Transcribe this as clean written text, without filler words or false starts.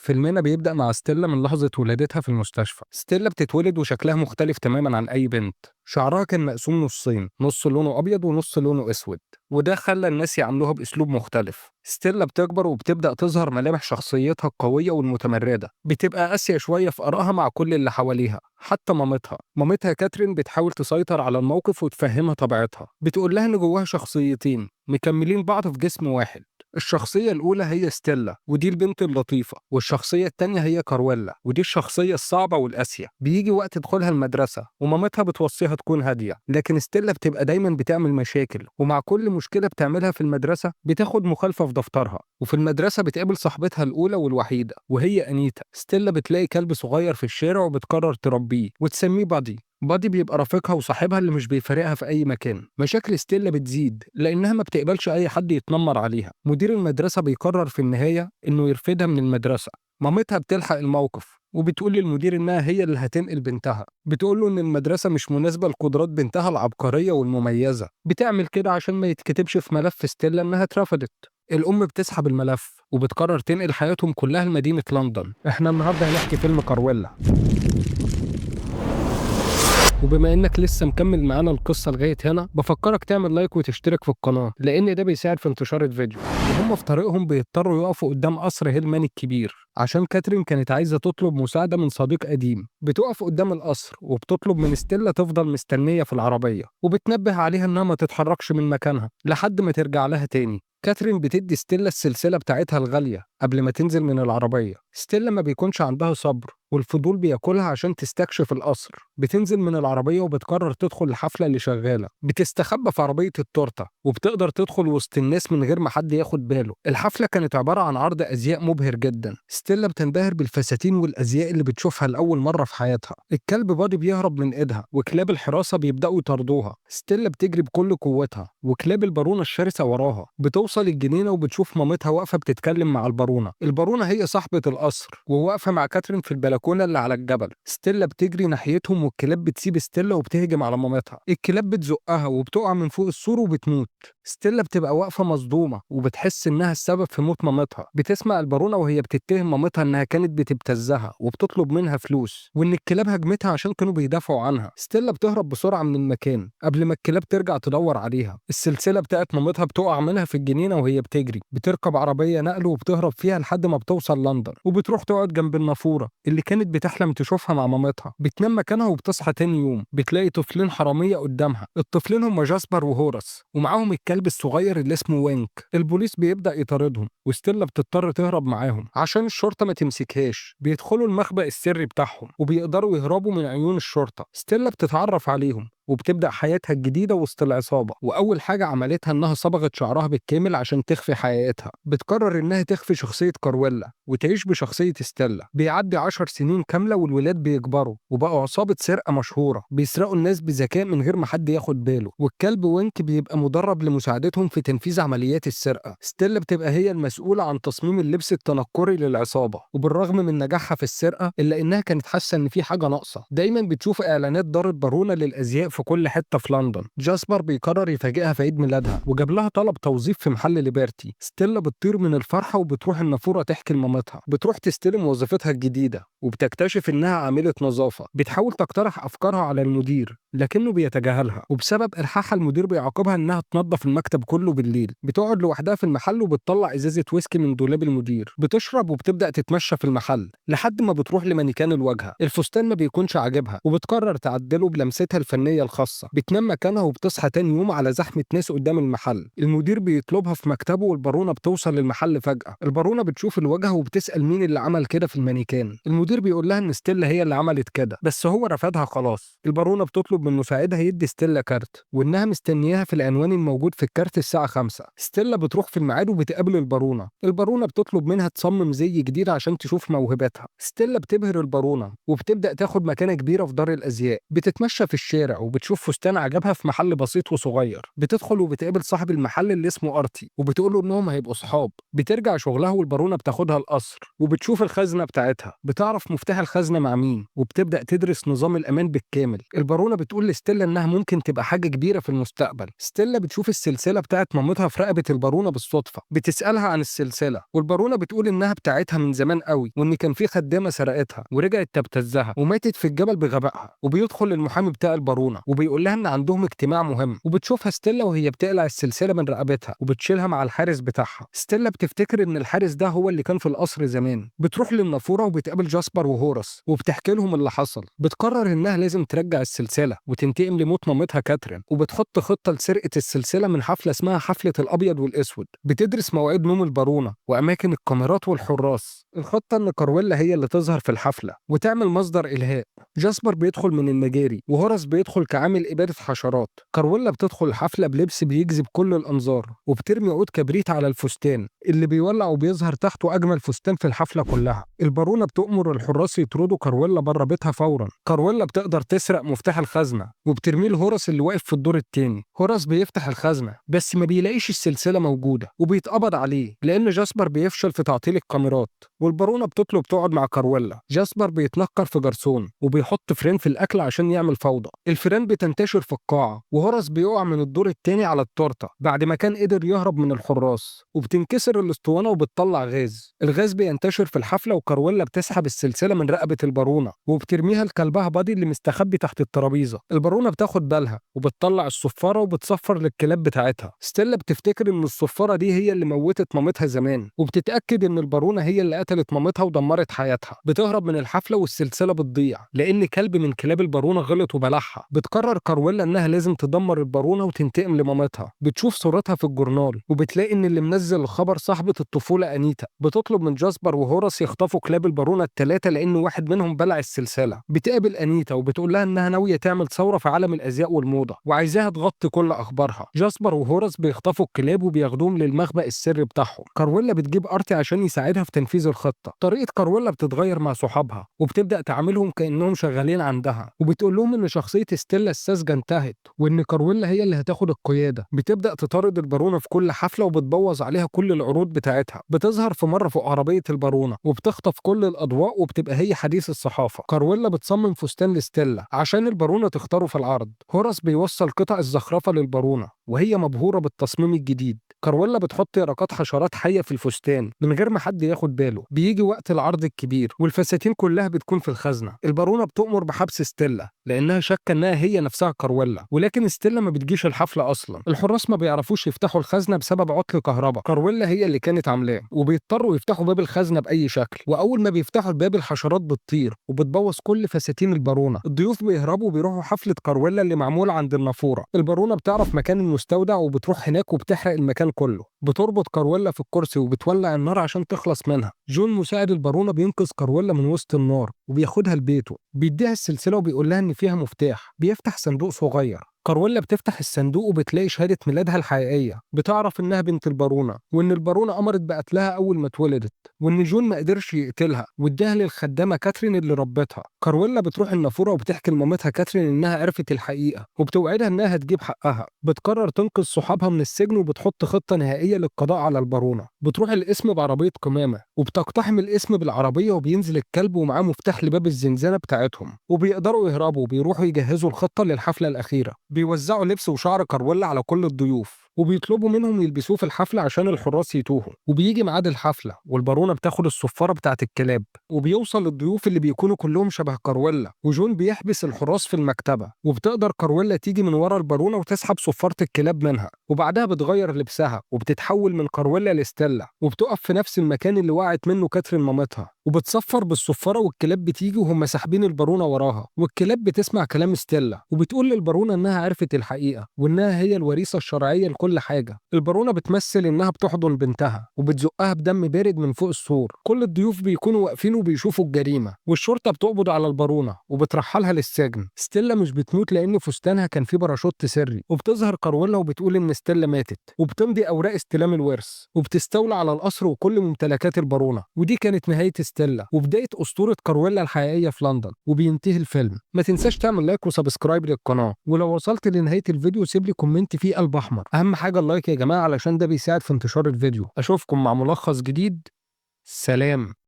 فيلمنا بيبدأ مع ستيلا من لحظة ولادتها في المستشفى. ستيلا بتتولد وشكلها مختلف تماما عن أي بنت. شعرها كان مقسوم نصين، نص لونه أبيض ونص لونه أسود، وده خلى الناس يعاملوها بأسلوب مختلف. ستيلا بتكبر وبتبدأ تظهر ملامح شخصيتها القوية والمتمردة، بتبقى قاسية شوية في آرائها مع كل اللي حواليها، حتى مامتها. مامتها كاترين بتحاول تسيطر على الموقف وتفهمها طبيعتها، بتقول لها إن جواها شخصيتين مكملين بعض في جسم واحد. الشخصية الأولى هي ستيلا ودي البنت اللطيفة، والشخصية التانية هي كارويلا ودي الشخصية الصعبة والقاسية. بيجي وقت دخولها المدرسة ومامتها بتوصيها تكون هادية، لكن ستيلا بتبقى دايما بتعمل مشاكل، ومع كل مشكلة بتعملها في المدرسة بتاخد مخالفة في دفترها. وفي المدرسة بتقابل صاحبتها الأولى والوحيدة وهي أنيتا. ستيلا بتلاقي كلب صغير في الشارع وبتقرر تربيه وتسميه بادي. بادي بيبقى رفيقها وصاحبها اللي مش بيفارقها في أي مكان. مشاكل ستيلا بتزيد لأنها ما بتقبلش أي حد يتنمر عليها. مدير المدرسة بيقرر في النهاية إنه يرفدها من المدرسة. مامتها بتلحق الموقف وبتقول للمدير إنها هي اللي هتنقل بنتها، بتقول له إن المدرسة مش مناسبة لقدرات بنتها العبقرية والمميزة، بتعمل كده عشان ما يتكتبش في ملف ستيلا إنها اترفضت. الأم بتسحب الملف وبتقرر تنقل حياتهم كلها لمدينة لندن. احنا النهاردة هنحكي فيلم كارويلا. وبما انك لسه مكمل معانا القصة لغاية هنا، بفكرك تعمل like وتشترك في القناة لان ده بيساعد في انتشار الفيديو. وهم في طريقهم بيضطروا يقفوا قدام قصر هيلمان الكبير عشان كاترين كانت عايزة تطلب مساعدة من صديق قديم. بتقف قدام القصر وبتطلب من ستيلا تفضل مستنية في العربية، وبتنبه عليها انها ما تتحركش من مكانها لحد ما ترجع لها تاني. كاترين بتدي ستيلا السلسلة بتاعتها الغالية قبل ما تنزل من العربية. ستيلا ما بيكونش عندها صبر والفضول بياكلها عشان تستكشف القصر. بتنزل من العربية وبتقرر تدخل الحفلة اللي شغالة. بتستخبى في عربية التورتة وبتقدر تدخل وسط الناس من غير ما حد ياخد باله. الحفلة كانت عبارة عن عرض أزياء مبهر جدا. ستيلا بتنبهر بالفساتين والأزياء اللي بتشوفها لأول مرة في حياتها. الكلب بادي بيهرب من إيدها وكلاب الحراسة بيبدأوا يطاردوها. ستيلا بتجري بكل قوتها وكلاب البارونة الشرسة وراها. بتوصل الجنينة وبتشوف مامتها واقفة بتتكلم مع البارونة. البارونة هي صاحبة القصر وواقفة مع كاترين في البلكونة اللي على الجبل. ستيلا بتجري ناحيتهم والكلاب بتسيب ستيلا وبتهجم على مامتها. الكلاب بتزقها وبتقع من فوق السور وبتموت. ستيلا بتبقى واقفة مصدومة وبتحس إنها السبب في موت مامتها. بتسمع البارونة وهي بتتهم مامتها إنها كانت بتبتزها وبتطلب منها فلوس وإن الكلاب هجمتها عشان كانوا بيدافعوا عنها. ستيلا بتهرب بسرعة من المكان قبل ما الكلاب ترجع تدور عليها. السلسلة بتاعت مامتها بتقع منها في الجنينة وهي بتجري. بتركب عربية نقل وبتهرب فيها لحد ما بتوصل لندن، وبتروح تقعد جنب النافورة اللي كانت بتحلم تشوفها مع مامتها. بتنام مكانها وبتصحى تاني يوم بتلاقي طفلين حرامية قدامها. الطفلين هم جاسبر وهورس ومعاهم الكلب الصغير اللي اسمه وينك. البوليس بيبدأ يطاردهم وستيلا بتضطر تهرب معاهم عشان الشرطة ما تمسكهاش. بيدخلوا المخبأ السري بتاعهم وبيقدروا يهربوا من عيون الشرطة. ستيلا بتتعرف عليهم وبتبدأ حياتها الجديدة وسط العصابة. وأول حاجة عملتها إنها صبغت شعرها بالكامل عشان تخفي حقيقتها. بتقرر إنها تخفي شخصية كارويلا وتعيش بشخصية ستيلا. بيعدي 10 سنين كاملة والولاد بيكبروا وبقوا عصابة سرقة مشهورة، بيسرقوا الناس بذكاء من غير ما حد ياخد باله. والكلب وينك بيبقى مدرب لمساعدتهم في تنفيذ عمليات السرقة. ستيلا بتبقى هي المسؤولة عن تصميم اللبس التنكري للعصابة، وبالرغم من نجاحها في السرقة إلا إنها كانت حاسة إن في حاجة ناقصة. دايما بتشوف إعلانات دار البارونة للأزياء في كل حتة في لندن. جاسبر بيقرر يفاجئها في عيد ميلادها وجاب لها طلب توظيف في محل ليبرتي. ستيلا بتطير من الفرحة وبتروح النافورة تحكي لمامتها. بتروح تستلم وظيفتها الجديدة وبتكتشف إنها عاملة نظافة. بتحاول تقترح أفكارها على المدير لكنه بيتجاهلها، وبسبب إلحاحها المدير بيعاقبها إنها تنظف المكتب كله بالليل. بتقعد لوحدها في المحل وبتطلع إزازة ويسكي من دولاب المدير، بتشرب وبتبدأ تتمشى في المحل لحد ما بتروح لمانيكان الواجهة. الفستان ما بيكونش عاجبها وبتقرر تعدله بلمستها الفنية الخاصة. بتنام مكانها وبتصحى تاني يوم على زحمة ناس قدام المحل. المدير بيطلبها في مكتبه والبارونة بتوصل للمحل فجأة. البارونة بتشوف الواجهة وبتسأل مين اللي عمل كده في المانيكان. المدير بيقول لها إن ستيلا هي اللي عملت كده بس هو رفضها خلاص. البارونة بتطلب من مساعدها يدي ستيلا كارت وإنها مستنياها في العنوان الموجود في الكارت الساعة 5. ستيلا بتروح في الميعاد وبتقابل البارونة. البارونة بتطلب منها تصمم زي جديد عشان تشوف موهبتها. ستيلا بتبهر البارونة وبتبدأ تاخد مكانة كبيرة في دار الأزياء. بتتمشى في الشارع وبتشوف وبتشوف فستان عجبها في محل بسيط وصغير. بتدخل وبتقابل صاحب المحل اللي اسمه ارتي وبتقول له انهم هيبقوا صحاب. بترجع شغلها والبارونة بتاخدها القصر وبتشوف الخزنة بتاعتها، بتعرف مفتاح الخزنة مع مين وبتبدأ تدرس نظام الأمان بالكامل. البارونة بتقول لستيلا إنها ممكن تبقى حاجة كبيرة في المستقبل. ستيلا بتشوف السلسلة بتاعت مامتها في رقبة البارونة بالصدفة، بتسألها عن السلسلة والبارونة بتقول إنها بتاعتها من زمان قوي وإن كان في خدامة سرقتها ورجعت تبتزها وماتت في الجبل بغبائها. وبيدخل المحامي بتاع البارونة وبيقول لها إن عندهم اجتماع مهم، وبتشوفها ستيلا وهي بتقلع السلسلة من رقبتها وبتشيلها مع الحارس بتاعها. ستيلا بتفتكر إن الحارس ده هو اللي كان في القصر زمان. بتروح للنافورة وبتقابل جاسبر وهورس وبتحكي لهم اللي حصل. بتقرر انها لازم ترجع السلسلة وتنتقم لموت مامتها كاترين، وبتحط خطه لسرقة السلسلة من حفلة اسمها حفلة الابيض والاسود. بتدرس مواعيد نوم البارونه واماكن الكاميرات والحراس. الخطة ان كارويلا هي اللي تظهر في الحفلة وتعمل مصدر الهاء. جاسبر بيدخل من المجاري وهورس بيدخل كعامل ابادة حشرات. كارويلا بتدخل الحفلة بلبس بيجذب كل الانظار وبترمي عود كبريت على الفستان اللي بيولع وبيظهر تحته اجمل فستان في الحفلة كلها. البارونه بتؤمر الحراس يطردوا كارويلا بره بيتها فورا. كارويلا بتقدر تسرق مفتاح الخزنة وبترميه لهورس اللي واقف في الدور الثاني. هورس بيفتح الخزنة بس ما بيلاقيش السلسلة موجودة وبيتقبض عليه لان جاسبر بيفشل في تعطيل الكاميرات. والبارونه بتطلب تقعد مع كارويلا. جاسبر بيتنكر في جرسون وبيحط فران في الاكل عشان يعمل فوضى. الفيران بتنتشر في القاعة وهورس بيقع من الدور الثاني على التورتة بعد ما كان قدر يهرب من الحراس، وبتنكسر الاسطوانة وبتطلع غاز. الغاز بينتشر في الحفلة وكارويلا بتسحب السلسلة من رقبة البارونه وبترميها لكلبها بادي اللي مستخبي تحت الترابيزة. البارونه بتاخد بالها وبتطلع الصفاره وبتصفر للكلاب بتاعتها. ستيلا بتفتكر ان الصفاره دي هي اللي موتت مامتها زمان، وبتتاكد ان البارونه هي اللي قتلت مامتها ودمرت حياتها. بتهرب من الحفلة والسلسله بتضيع لان كلب من كلاب البارونه غلط وبلعها. بتقرر كارويلا انها لازم تدمر البارونه وتنتقم لمامتها. بتشوف صورتها في الجورنال وبتلاقي ان اللي منزل الخبر صاحبه الطفولة انيتا. بتطلب من جاسبر وهورس يخطفوا كلاب البارونه الثلاثة لان واحد منهم بلع السلسلة. بتقابل انيتا وبتقول لها انها ناوية تعمل ثورة في عالم الازياء والموضه وعايزاها تغطي كل اخبارها. جاسبر وهورس بيخطفوا الكلاب وبياخدوهم للمخبأ السري بتاعهم. كارويلا بتجيب ارتي عشان يساعدها في تنفيذ الخطة. طريقه كارويلا بتتغير مع صحابها وبتبدا تعاملهم كانهم شغالين عندها، وبتقول لهم ان شخصية ستيلا الساذجه انتهت وان كارويلا هي اللي هتاخد القيادة. بتبدا تطارد البارونه في كل حفلة وبتبوظ عليها كل العروض بتاعتها. بتظهر في مرة فوق عربية البارونه وبتخطف كل الاضواء وبتبقى هي حديث الصحافة. كارويلا بتصمم فستان لستيلا عشان البارونه تختاره في العرض. هورس بيوصل قطع الزخرفه للبارونه وهي مبهوره بالتصميم الجديد. كارويلا بتحط يرقات حشرات حيه في الفستان من غير ما حد ياخد باله. بيجي وقت العرض الكبير والفساتين كلها بتكون في الخزنة. البارونه بتؤمر بحبس ستيلا لانها شاكه انها هي نفسها كارويلا، ولكن ستيلا ما بتجيش الحفلة اصلا. الحراس ما بيعرفوش يفتحوا الخزنة بسبب عطل كهرباء كارويلا هي اللي كانت عاملاه، وبيضطروا يفتحوا باب الخزنة باي شكل. واول ما بيفتحوا الباب الحشرات بتطير وبتبوظ كل فساتين البارونه. الضيوف بيهربوا وبيروحوا حفلة كارويلا اللي معمولة عند النافوره. البارونه بتعرف مكان المستودع وبتروح هناك وبتحرق المكان كله. بتربط كارويلا في الكرسي وبتولع النار عشان تخلص منها. جون مساعد البارونه بينقذ كارويلا من وسط النار وبياخدها لبيته. بيديها السلسلة وبيقول لها ان فيها مفتاح. بيفتح صندوق صغير. كارويلا بتفتح الصندوق وبتلاقي شهادة ميلادها الحقيقية. بتعرف إنها بنت البارونة وإن البارونة أمرت بقتلها أول ما اتولدت، وإن جون ما قدرش يقتلها واداها للخدامة كاترين اللي ربتها. كارويلا بتروح النافورة وبتحكي لمامتها كاترين إنها عرفت الحقيقة وبتوعدها إنها هتجيب حقها. بتقرر تنقذ صحابها من السجن وبتحط خطة نهائية للقضاء على البارونة. بتروح القسم بعربية قمامة وبتقتحم القسم بالعربية وبينزل الكلب ومعاه مفتاح لباب الزنزانة بتاعتهم وبيقدروا يهربوا وبيروحوا يجهزوا الخطة للحفلة الأخيرة. بيوزعوا لبس وشعر كارويلا على كل الضيوف وبيطلبوا منهم يلبسوه في الحفلة عشان الحراس يتوهوا. وبيجي ميعاد الحفلة والبارونة بتاخد الصفارة بتاعت الكلاب وبيوصل للضيوف اللي بيكونوا كلهم شبه كارويلا، وجون بيحبس الحراس في المكتبة. وبتقدر كارويلا تيجي من ورا البارونة وتسحب صفارة الكلاب منها، وبعدها بتغير لبسها وبتتحول من كارويلا لستيلا وبتقف في نفس المكان اللي وقعت منه كاترين مامتها وبتصفر بالصفارة والكلاب بتيجي وهم ساحبين البارونة وراها. والكلاب بتسمع كلام ستيلا وبتقول للبارونة انها عرفت الحقيقة وانها هي الوريثة الشرعية لكل حاجة. البارونة بتمثل انها بتحضن بنتها وبتزقها بدم بارد من فوق السور. كل الضيوف بيكونوا واقفين وبيشوفوا الجريمة والشرطة بتقبض على البارونة وبترحلها للسجن. ستيلا مش بتموت لان فستانها كان فيه باراشوت سري. وبتظهر كارويلا وبتقول ان ستيلا ماتت وبتمضي اوراق استلام الورث وبتستولى على القصر وكل ممتلكات البارونة. ودي كانت نهاية ستيلا. ستيلا، وبداية اسطورة كرويلا الحقيقية في لندن. وبينتهي الفيلم. ما تنساش تعمل like و subscribe للقناة، ولو وصلت لنهاية الفيديو سيب لي comment فيه قلب احمر. اهم حاجة ال like يا جماعة علشان ده بيساعد في انتشار الفيديو. اشوفكم مع ملخص جديد. سلام.